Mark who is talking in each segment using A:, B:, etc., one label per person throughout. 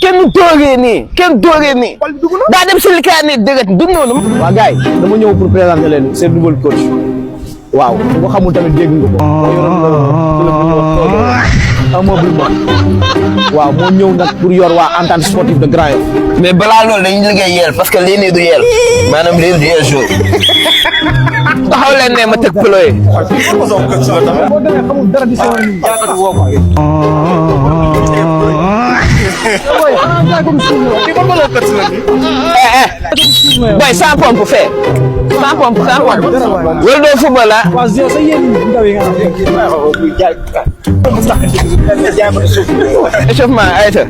A: kenn dooree nii daa dem si likaa nii dëgg du noonu.
B: waa gars yi dama ñëw pour présenter leen seen nouveau coach waaw bu ko xamul tamit dégg nga ko. ameublement waaw moo ñëw nag pour yor waa entente sportive de Grand Yoff.
A: mais balaa loolu dañuy liggéey yel parce que lii nii du yel maanaam lii du yel jour taxaw leen ne ma teg plo yi. boy sans pompe fee sans pompe wala doo football la échauffement ayta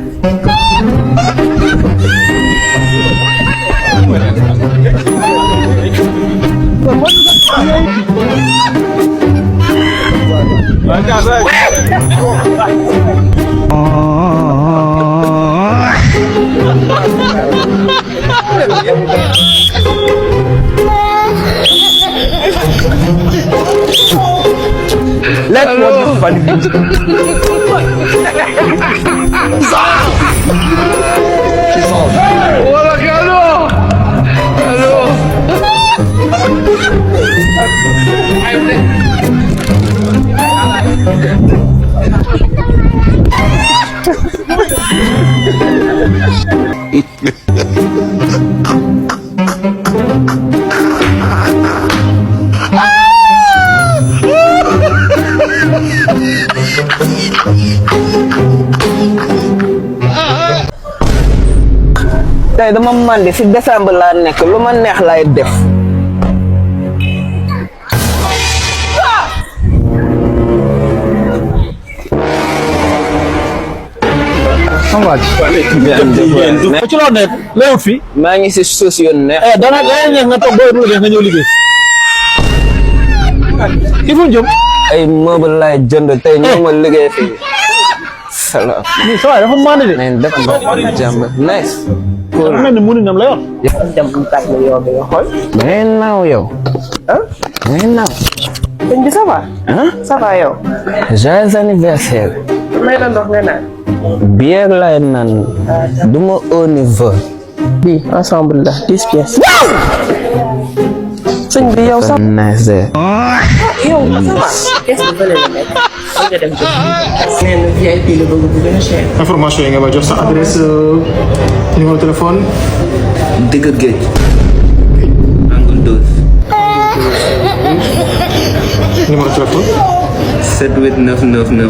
A: Let's watch funny Hola, Carlos. tey dama mandi si décembre laa nekk lu ma neex lay def.
B: ci loo nekk léewut fi
A: maa ngi si suus yoon neex.
B: dana neex nga toog booy bu la def nga ñëw liggéey il faut jëm
A: ay meuble laay jënd tey ñoo ma liggéey fii. salaam.
B: mais ça va dafa mandi de.
A: nañ def ndox jàmm nice.
B: am na ni mënu nam la yor.
A: dem bu tàgg la yow nga xool. da ngay naaw yow. ah da ngay naaw.
C: sëñ bi ça va.
A: ah
C: ça va yow.
A: joyeux anniversaire.
C: may la ndox nga naan.
A: bière laay naan du ma au niveau.
C: bi ensemble la 10 pièces. sëñ bi yow sax.
A: nice de.
C: yow ça va. qu'est-ce que bële la nekk. nga dem jël. nee na VIP la bëgg bu gën a cher.
D: information yi nga ma jox sa adresse numéro téléphone.
A: digg géej. angle 12.
D: numéro téléphone.
A: 78 999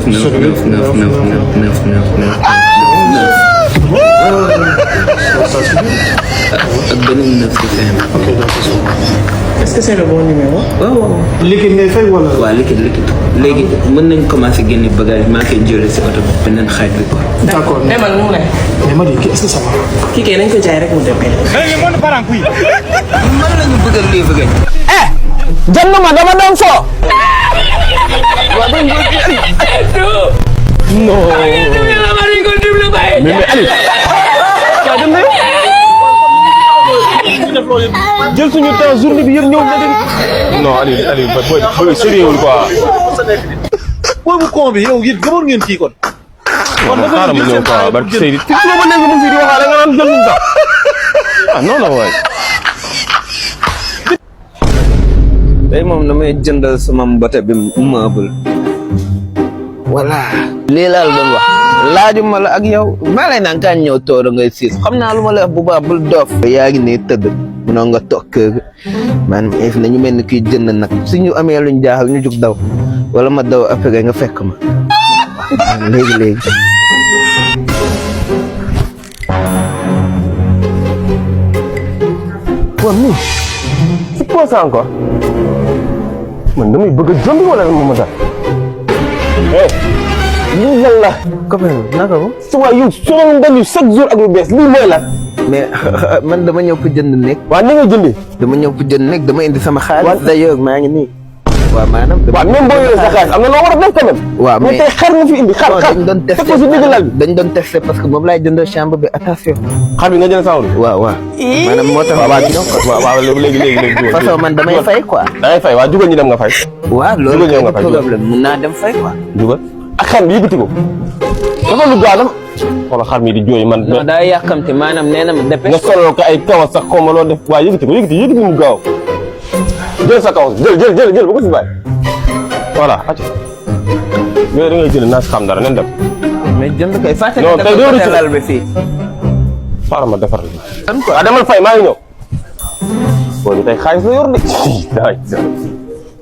A: ak beneen 9 si fin.
D: ok donc c'est ça.
C: est-ce que c'est le bon numéro.
A: waaw.
D: liquide ngay fay wala.
A: waaw liquide léegi mën nañ commencer génne bagage maa koy jëlee si oto bi beneen xaaj bi quoi.
D: d'accord
C: mais man mu ne.
D: mais ma di est-ce que ça va.
C: kii kay nañ ko jaay rek mu dem kay.
A: mën nañu bëgg a lii bëgg a. jënd ma dama doon fo. waaw dañ ko non. mais Aliou. waaw dem nañu.
B: jël suñu temps journée bi yëpp ñëw na dem.
D: non Aliou booy sérieux wul quoi.
B: booy bu con bi yow it gëmoon ngeen kii kon.
D: kon dafa xaaral ma ñëw quoi barke Seydi.
B: fi mu ma nekk mu fi di waxaale nga naan jël suñu temps.
D: ah non non waay.
A: tey moom damay jëndal sama mbote bi meuble. voilà. lii laal doon wax laajuma la ak yow maa lay naan kaa ñëw toog ngay siis xam naa lu ma la wax bu baax bul doof. yaa ngi nii tëdd munoo nga toog kër maanaam if nañu mel ni kuy jënd nag suñu amee luñ jaaxal ñu jug daw wala ma daw après nga fekk ma léegi.
B: waaw mais c'est quoi ça encore man damay bëgg a jombi wala ma ma sax. lii lan la.
A: copain naka ko.
B: su waay yow sonal nga ñu chaque jour ak lu bees lii mooy lan.
A: mais man dama ñëw pour jënd nekk.
B: waaw ni nga jëndee.
A: dama ñëw pour jënd nekk dama indi sama xaalis. d'ailleurs maa ngi nii. waaw maanaam.
B: waaw même boo yoree sa xaalis am na loo war a def quand même.
A: waaw mais
B: tey xar nga fi indi xar.
A: dañ doon testé
B: teg ko si digg lal bi.
A: dañ doon testé parce que moom laay jëndal chambre bi attention.
B: xar bi nga jënd sawul.
A: waaw maanaam moo tax.
B: waaw léegi.
A: façon man damay fay quoi.
B: da ngay fay waaw jugal ñu dem nga fay.
A: waaw loolu
B: jugal ñëw nga fay
A: problème mun naa dem fay quoi.
B: jugal ak xar bi yëkkati ko. dafa lu gaaw xoolal xar mi di jooy man.
A: non daa yàkkamti maanaam nee na ma dépêche.
B: nga solal ko ay kawas sax xaw ma loo def waaye yëkkati mu gaaw jël sa kawas jël ba ko fi bàyyi voilà ati mais da ngay jël naa si xam dara nen dem.
A: mais jënd koy fàtte
B: non tey doo rëcc
A: lal bi fii.
B: xaaral ma defar la.
A: am quoi
B: demal fay maa ngi ñëw. booy bi tey xaalis la yor de.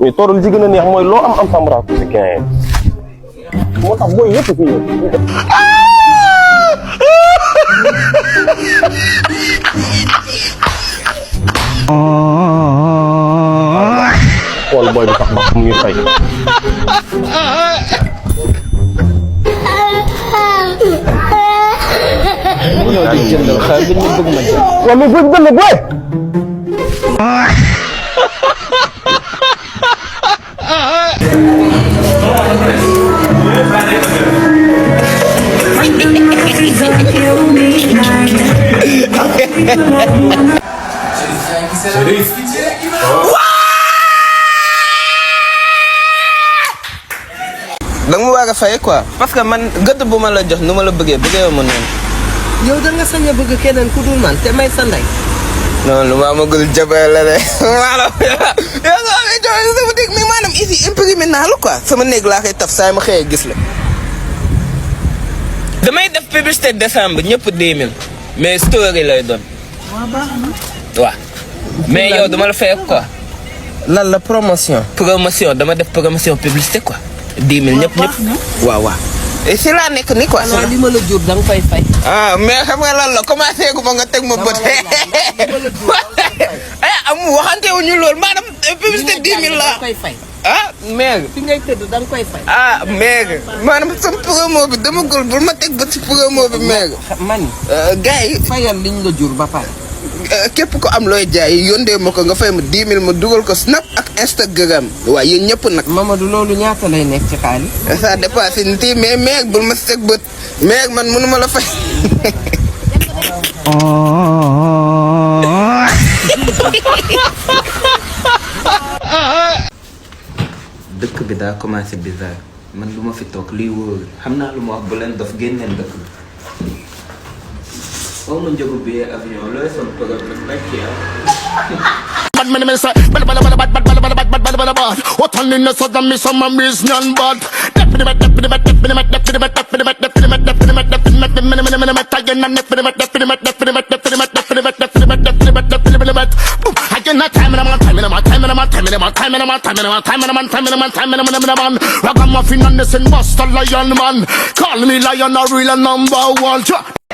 B: mais toolu li ci gën a neex mooy loo am Famara ko si 15 moo tax booy yëpp fii ñëw. xool booy bi sax ba mu ngi fay.
A: mënoo di jëndal xaar bi ñu bëgg ma jël.
B: waaw mais booy bi dem na booy.
A: da nga ma war a fay quoi parce que man gëdd bu ma la jox nu ma la bëggee ma noonu.
C: yow da nga sañ a bëgg keneen ku dul man te may sa ndey.
A: non lu ma amagul jabar la de maanaam yow nga xam ne sama dégg mais maanaam ici imprimé naa la quoi sama néeg laa koy taf saa ma xëyee gis la. damay def publicité décembre ñëpp 10 000 mais story lay doon.
C: waaw baax na.
A: waaw mais yow dama la fay quoi.
C: lan la promotion.
A: promotion dama def promotion publicité quoi. 10 000 ñëpp. waaw. et si laa nekk ni quoi.
C: waaw li ma la jur da nga fay fay.
A: ah mais xam nga lan la commencé gu ma nga teg ma bët. amu waxante wu ñu loolu maanaam publicité 10 000 la. ah mais.
C: fi ngay tëdd da nga koy fay.
A: ah mais maanaam sama promo bi dama gul bul ma teg bët si promo bi mais.
C: man.
A: gars yi.
C: fayal liñ la jur ba pare.
A: képp ko am looy jaay yóndee ma ko nga fay ma 10 000 ma dugal ko Snap ak Instagram waaye yéen ñëpp nag.
C: Mamadou loolu ñaata lay nekk ci xaalis.
A: ça dépasse nit yi mais meeg bul ma teg bët meeg man mënu ma la fay. dëkk bi daa commencé bizarre man lu ma fi toog lii wóor xam naa lu ma wax bu leen dof génneen dëkk bi. foo ma njëgu billet avion looy son problème rek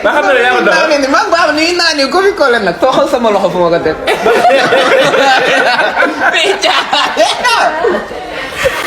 A: ma xam ne yaa ngi doon ni man baax ni naa ni ko fi collé nag tooxal sama loxo fu ma ko teg